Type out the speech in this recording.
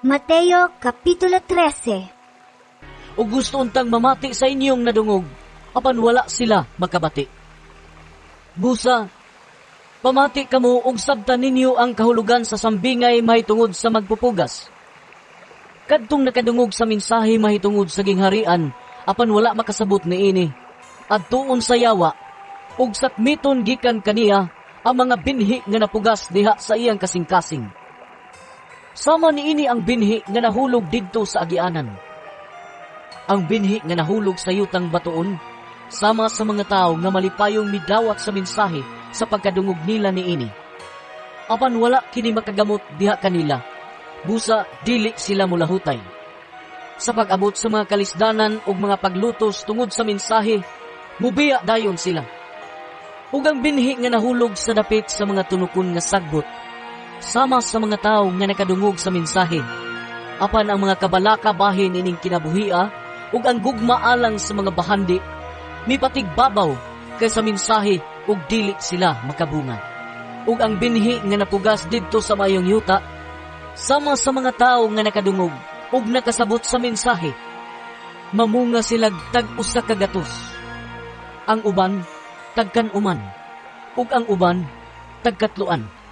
Mateo Kapitulo 13. Ug gusto untang mamati sa inyong nadungog, apan wala sila makabati. Busa, pamati kamo ug sabtan ninyo ang kahulugan sa sambingay mahitungod sa magpupugas. Kadtong nakadungog sa mensahe mahitungod sa gingharian, apan wala makasabot niini, adtuon sa yawa, ug sakmiton gikan kaniya ang mga binhi nga napugas diha sa iyang kasing-kasing. Sama niini ang binhi nga nahulog didto sa agianan. Ang binhi nga nahulog sa yutang batuon, sama sa mga tao nga malipayong midawat sa mensahe sa pagkadungog nila niini. Apan wala kini makagamot diha kanila, busa dili sila mulahutay. Sa pag-abot sa mga kalisdanan ug mga paglutos tungod sa mensahe, mubiya dayon sila. Ug ang binhi nga nahulog sa dapit sa mga tunukon nga sagbot, sama sa mga tao nga nakadungog sa mensahe. Apan ang mga kabalaka bahin ining kinabuhia ug ang gugma alang sa mga bahandi, mipatigbabaw kaysa mensahe ug dili sila makabunga. Ug ang binhi nga napugas didto sa mayong yuta, sama sa mga tao nga nakadungog ug nakasabot sa mensahe, mamunga sila tag 100. Ang uban tagkan-uman, ug ang uban tagkatloan.